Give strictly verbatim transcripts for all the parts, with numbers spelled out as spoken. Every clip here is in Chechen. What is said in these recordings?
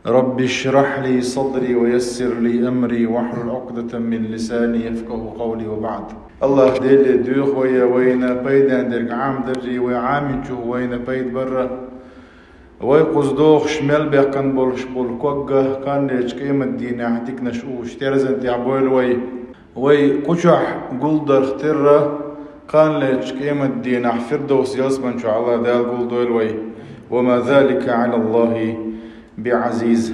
رب اشرح لي صدري ويسر لي أمري واحلل عقدة من لساني يفقهوا قولي وبعد. АллахӀ Деле доьху вай, вайна пайден дерг Ӏам дарра, вай Ӏамийча вайна пайда барра. Вай кхуза дохуш мел баьккхина болуш болу ког а кхана лечу къематдийнахь диканаш уьш терзан тӀехь бойла вай. Вай кху чохь гулдарх терра, кхана лечу къематдийнахь Фирдовс ялсамани чохь АллахӀ Дала гулдойла вай. وما ذلك على الله بعزيز.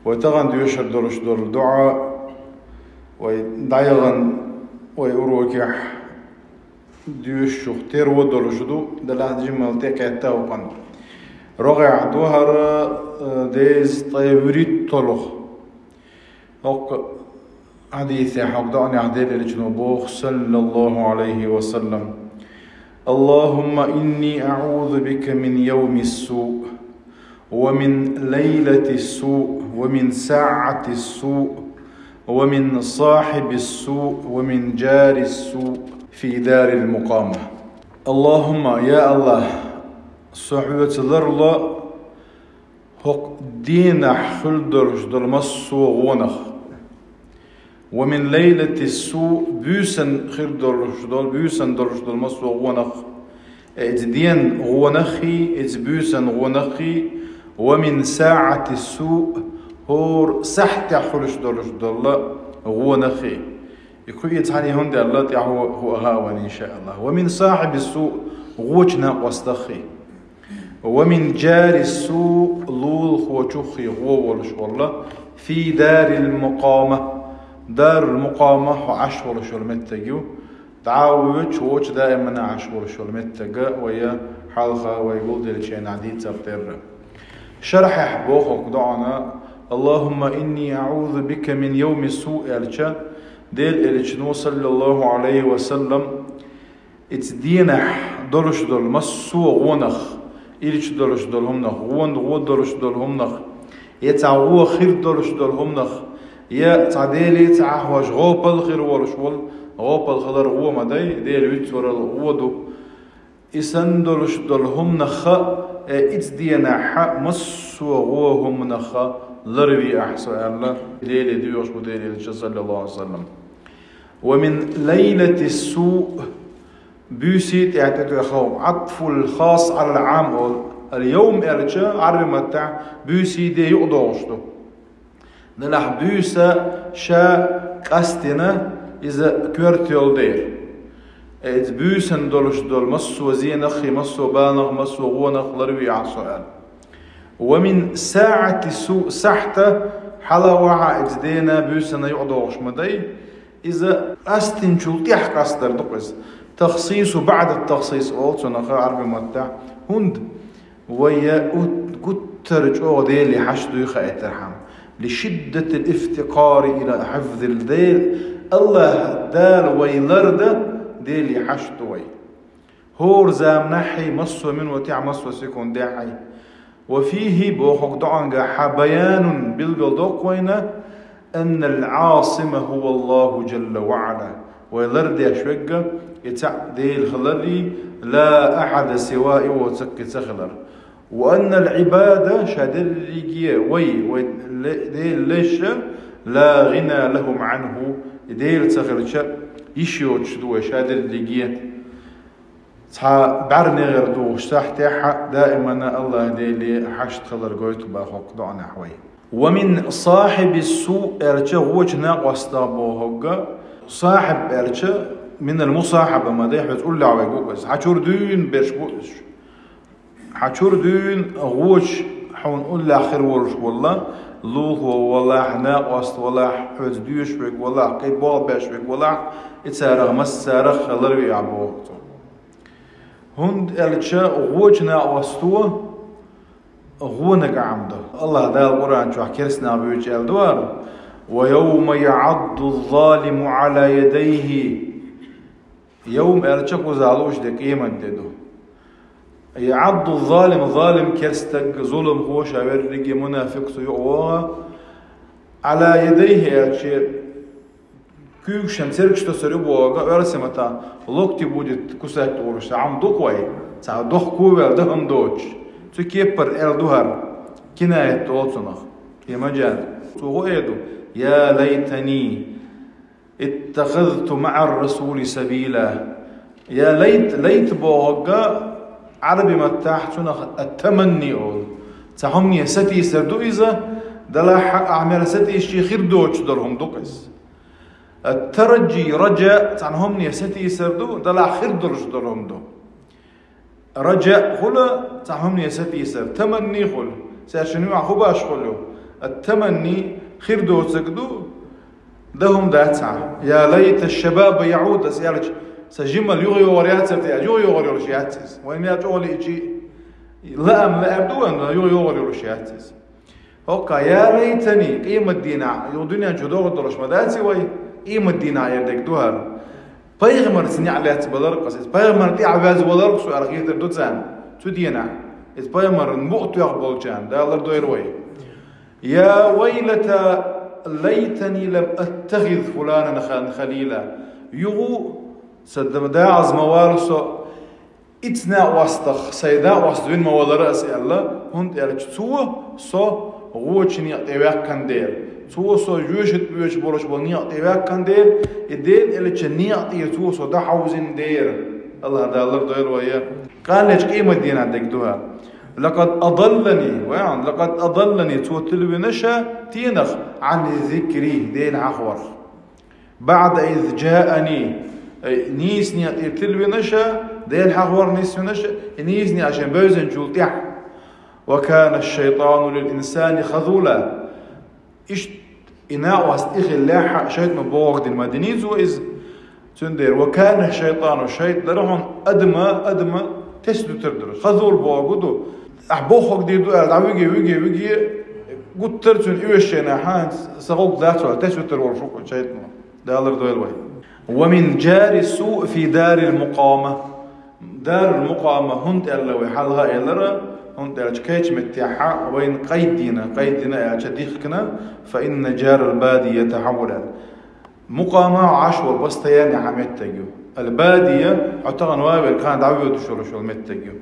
Вай тахана доьшур долуш долу доӀа, вай дӀаяхана, вай урокехь доьшучух терра долуш ду, делахь жимма тӀекхетта хӀокхунна. РогӀехь ду хӀара, э, деза ткъе вуьрхӀитта толху. ХӀокху хьадисехь, хӀокху доӀанехь Делан Элчано боху, саллаллаху Ӏалайхи ва саллам: اللهم إني أعوذ بك من يوم السوء، ومن ليلة السوء، ومن ساعة السوء، ومن صاحب السوء، ومن جار السوء في دار المقامة. اللهم, я АллахӀ, со хьоьца ларло хӀокху дийнахь хир долуш долу массо а гӀонах. ومن ليلة السوء, буьйсан хир долуш долу, буьйсан долуш долу массо а гӀонах. Э, иза ден гӀонаххий, иза буьйсан гӀонаххий, ومن ساعة السوء, хӀора сахьтехь хуьлуш долуш долу гӀонаххий. И кху иза цхьаьна хӀунда аьлла, тӀаьхьо хӀу аха а вайн, иншааллахӀ. ومن صاحب السوء, гӀочу накъостаххий. ومن جار السوء, лулахочуххий гӀо волуш волла, في دار المقامة, Дарул-Мукъама хьо Ӏаш волуш йолу меттиг ю, дӀа а воьдуш, вочу даимана Ӏаш волуш йолу меттиг а вай хьалха вай гулделлачу хенахь дийцар терра. Шархьехь боху хӀокху доӀана: اللهم إني أعوذ بك من يوم السوء аьлча, Делан Элчано, саллаллаху Ӏалайхи ва саллам, иза дийнахь долуш долу массо а гӀонах, ирча долуш долу хӀуманах, гӀо, гӀо долуш долу хӀуманах, я цхьа гӀо хир долуш долу хӀуманах, я цхьа Деле ца Ӏахьош гӀопал хир волуш волу, гӀопал хилар гӀо ма дай, Дела вицварал гӀо ду. И санна долуш долу хӀуманах а, э, иза дийнахь массо а гӀо хӀуманах а ларве ахь со аьлла, Деле доьхуш бу Делан Элча, саллаллаху Ӏалайхи ва саллам. ومن ليلة السوء, буьйсий тӀехь тӀе тоьхна, عطف الخاص على العام олу. اليوم аьлча, Ӏарби маттахь буьйсий де юкъадогӀуш ду. Делахь буьйса ша къастина, иза коьрта йолу дера. Э, иза буьйсан долуш долу массо а зенах а, массо а баланах, массо а гӀонах ларве ахь со аьлла. ومن ساعة السوء, сахьта хьала вахьа иза дена буьйсана юкъадогӀуш ма дай, иза къастинчул тӀаьхьа къастор ду-кх иза. تخصيص بعد التخصيص олу цунах Ӏарби маттахь. ХӀунда? Вай я у-, гуттар а чӀогӀа Деле хьашт дуй хаийтархьама. لشدة الافتقار إلى حفظ الدين. АллахӀ Дала вай лардан Деле хьашт ду вай. ХӀора заманахьий, массо а минотехь, массо а секундехьий. وفيه, боху хӀокху доӀангахь, بيان, билгал доккху вайна, أن العاصم هو الله جل وعلا. Вай лардеш верг, и цхьаъ Дела хиларий, لا أحد سواه, и воцург кхин ца хилар. وأن العباد, ша дерриге вай, вай ле-, Делан лайш, لا غنى لهم عنه, и Дела ца хилча, йиш йоцуш ду вай ша дерриге. Цхьа бӀаьрнегӀар духуш сахьтехь а даимана АллахӀ Деле хьашт хилар гойту боху хӀокху доӀанехь вай. ومن صاحب السوء аьлча, гӀочу накъостах боху хӀокху. Сахьиб аьлча, من المصاحبة ма дай, хьоьца уллехь верг ву иза. Хьан чуьра дуьйна берш бу иза. Хьан чуьра дуьйна гӀочу хьуна уллехь хир волуш волла, лулахо валахь, накъост валахь, хьоьца доьшуш верг валахь, кхин болх беш верг валахь, и царах массарах а ларве ахь боху цо. ХӀунда аьлча гӀочу накъосто гӀонах Ӏамадо. АллахӀ Дала Къуръан чохь керстанах буьйцу аьлла ду хӀара: ويوم يعض الظالم على يديه. Йовм аьлча кхузахь лууш де къемат де ду. يعض الظالم, залим керстаг, зуламхо, ша верриге мунафикъ цу юкъа вогӀу. على يديه аьлча, куьйгашна цергаш тосур ю боху, оьрсийн маттахь локти будет кусать олуш, Ӏам ду-кх вай, цхьа дохко ваьлла дан хӀума доцуш. Цу кепара аьлла ду хӀара. Кинаят олу цунах. И мажал. Цо хӀу эр ду: «Я лайтани иттахазту маӀар-расули сабила». Я лайт, лайт бохург Ӏараби маттахь цунах ат-таманни олу. Цхьа хӀумане сатийсар ду иза, делахь ахь мел сатийсча хир доцуш долу хӀума ду-кх иза. Ат-тараджи, раджа, цхьана хӀумане сатийсар ду, делахь хир долуш долу хӀума ду. Раджа хуьлу цхьана хӀумане сатийсар, таманни хуьлу. Цаьршинна юкъахь хӀу баш хуьлу? Ат-таманни хир доцург ду, дан хӀума дац хьан. «Я лайта шабаба яӀуд», ас аьлча, сан жимма юхайогӀур яцара те аьлча, юхайогӀур йолуш яц иза. Вайн мел чӀогӀа лиъча а, лаам лаьар ду вайн, юхайогӀур йолуш яц иза. ХӀокху, я лайтани, къематдийнахь, юха дуьнен чу догӀур долуш ма дац и вай, къематдийнахь эр дерг ду хӀара. Пайхамарца неӀ лаьцна балар-кх ас иза. Пайхамарна тӀаьхьа ваьзна валар-кх со аьлла хетар ду царна цу дийнахь. Иза пайхамаран мукъа тоьхна болчарна, Дала лардойла вай. «Я вайлата лайтани лам аттахиз фуланан хан халила». Юха сан дагӀаза ма вала со, Ицу накъостах сайн накъост вина ма валара ас аьлла, хӀунда аьлча цо со гӀочу некъа тӀе ваьккхина дера. Цо со жоьжахати боьдуш болуш болу некъа тӀе ваьккхина дера, и Дела аьллачу некъа тӀера цо со дӀахьовзина дера. АллахӀ Дала лардойла вай. Къаьллачу къематдийнахь дерг ду хӀара. «Лакъад адаллани», вай хьан, «лакъад адаллани», цо тилвина ша тенах, «Ӏан зикри», Дела хьахорх. «БаӀда из джаани», э, нийса некъа тӀера тилвина ша, Дела хьахор нисвина ша, и нийса некъ шен бевзинчул тӀаьхьа. «Ва кана шайтану лил инсани хазула». Иштта и накъост и хиллехьа, шайтӀа бохург дина ма динийца ву иза. Цундела, «ва кана шайтану», шайтӀа дара хьуна адама, адама тесна дуьтур дара. Хазул бохург ду. Ахь бохург дийр ду аьлла, дӀавиге, виге, виге, гуттар а цуьнан оьшучу хенахь, хьан сан гӀуллакх дац вай, тесна вуьтур волуш ву шайтӀа. Дала лардойла вай. «Ва мин джари су фи дарил мукъама». Дарул мукъама хӀунда аьлла вай хьалха а элира, хӀунда аьлча кхечу меттехь вайна къайдина, къайдина аьлча дихкина, «фа инна джарал бадия тахьаввула». Мукъама Ӏаш волу постоянно хьан меттиг ю. Ал-бадия, хьо тахана ван верг кхана дӀавоьдуш волуш волу меттиг ю.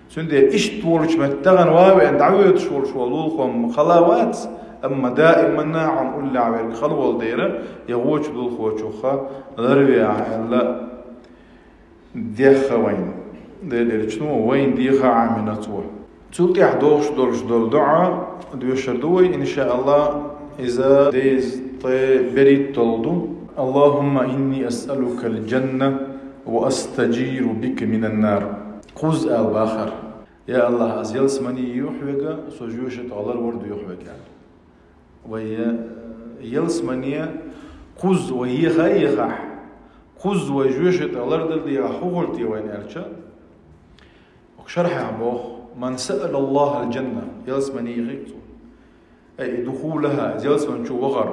Цундела иштта волчу метта тахана ван веана дӀавоьдуш волуш волу лулахо хала вац, амма даиманна хьуна уллехь верг хала волу дера, я вочу лулахочуха ларве ахь аьлла, дехха вайна. Делерчу вайна деха Ӏамина цо. Цул тӀаьхьа дохуш долуш долу доӀа доьшур ду вай, иншааллах, иза дезткъе берхӀитталгӀа ду. «Аллахумма инни асъалукал джанна ва астаджиру бика минан нар». Кхузза ала бахара: «Я АллахӀ, ас ялсамане йохьу хьоьга, со жоьжахатех ларвар ду хьоьга», аьлла. Вай, э, ялсамане кхузза вай еха а ехахь, кхузза вай жоьжахатех лардала дехахь, хӀун хуьлу те вайна аьлча? Оха шархьехь боху: «Ман саъала АллахӀал джанна», ялсамане йихи-кх цо. Ай, и духулаха, ялсамани чу вахар.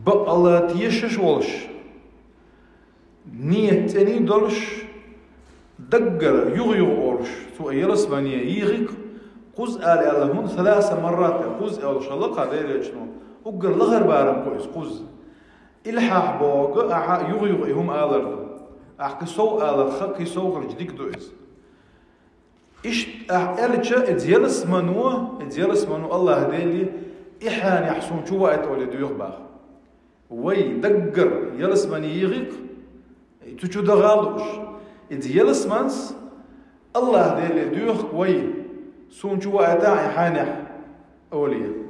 Бакъала тешаш волуш, ният цӀена долуш, даггара юха-юха олуш, цо ялсамане йихи-кх, кхузза ала аьлла хӀунда, саласа маррат, кхузза олуш хилла кху Делерчу, уггар лахара барам бу иза кхузза. Илхьах бохург ахьа юха-юха и хӀума алар ду. Ахь кхин сов аларх, кхин сов хилча дика ду иза. Иштта ахь аьлча, иза ялсамано, иза ялсамано АллахӀ Деле, и хьенех суна чу ваийта олий доьху боху. Вай даггара ялсамане йихи-кх, цу чу даха а лууш. Иза ялсаманас АллахӀ Деле доьху вай, суна чу ваийтахь и хьенех олий.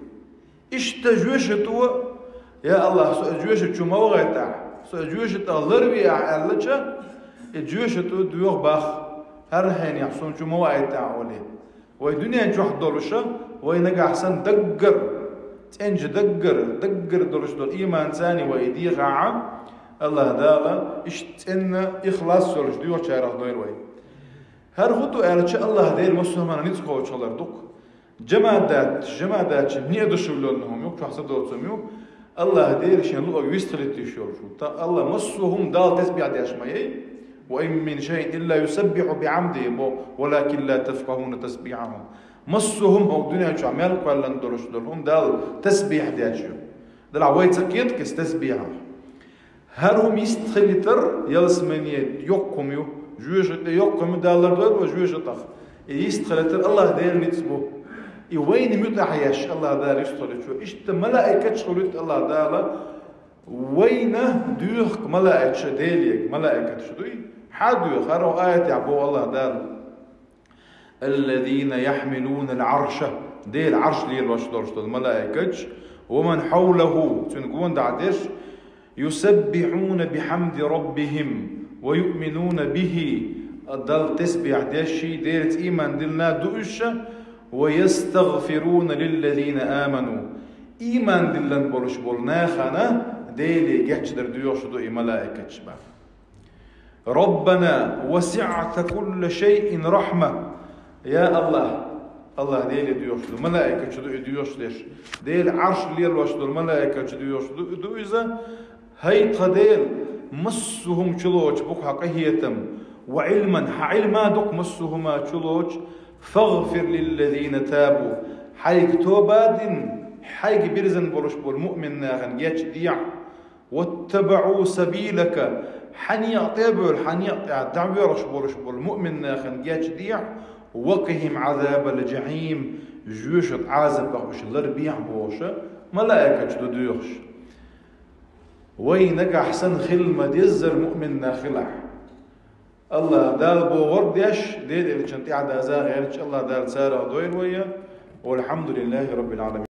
Иштта жоьжахато: «Я АллахӀ, со и жоьжахати чу ма вахийтахь, со и жоьжахатех ларве ахь», аьллача, и жоьжахато доьху боху: «ХӀара хьенех суна чу ма ваийтахь», олий. Вай дуьнен чохь долуша, вай нагахь санна даггара, цӀеначу даггара, даггара долуш долу ийманца вай и дехахь, АллахӀ Дала иштта цӀена, ихлас йолуш доьхучарах дойла вай. ХӀара хӀун ду аьлча, АллахӀ Дела массо а хӀуманна ницкъ кхочуш хилар ду-кх. Жамадац, жамадац неӀ душевлённый хӀума ю, чохь ца доцу хӀума ю. АллахӀ Дела шен луъург вистхилийта йиш йолуш ву. Та АллахӀ массо а хӀума Далла тасбихь деш ма яй. «Ва ин мин шайин илла юсаббиху бихьамдихи», бо, «валакин ла тафкъахуна тасбихьахум». Массо а хӀума хӀокху дуьнен чохь мел кхоьллина долуш долу хӀума Далла тасбихь деш ю. Делахь вай ца кхета-кх иза тасбихьах. ХӀара хӀума йистхилийтар ялсамане йоккха хӀума ю, жоьжахати йоккха хӀума ю, Дала лардойла вай жоьжахатех. И йистхилийтар АллахӀ Делан ницкъ бу. И вайна муьтӀахь еш Аллах Дала юстхилчо, иштта малаикаташ хуьлуьйту Аллах Дала, вайна доьху малаикаш Деле, малаикаташ дуй, хьа доьху, хӀара аятехь боху Аллах Дала: «الذين يحملون العرش», Делан Ӏарш лелош долуш долу малаикаташ, «ومن حوله», цуьнан гондахь дерш, «يسبحون بحمد ربهم ويؤمنون به», Далла тасбихь деш, Делаца ийман диллина ду уьш, «ويستغفرون للذين آمنوا», ийман диллина болуш болу нахана Деле гечдар доьхуш ду и малаикаташ боху. «ربنا وسعت كل شيء رحمة». Я Аллах, Аллах Деле доьхуш ду, малаикаташ ду и доьхуш дерш. Делан Ӏарш лелош долу малаикаташ доьхуш ду, ду иза. «ХӀай тхан Дела, массо а хӀума чулоцуш бу хьан къинхетам, وعلما, хьан Ӏилма ду-кх массо а хӀума чулоцуш, فاغفر للذين تابوا, хьайга тоба дина, хьайга бирзина болуш болу муъмин нахана гечдехьа, واتبعوا سبيلك, хьан некъа тӀе а бевлла, хьан некъа тӀехь дӀавоьлхуш болуш болу муъмин нахана гечдехьа, وقهم عذاب الجحيم, жоьжахатин Ӏазапах уьш ларбехьа бохуш, малаикаташ ду доьхуш. Вай нагахь санна хила ма-деззара муъмин нах хилахь. Аллах Дала бохург деш, Делан Элчанна тӀаьхьа даза гӀерташ, Аллах Дала царах дойла вай, والحمد لله رب العالمين.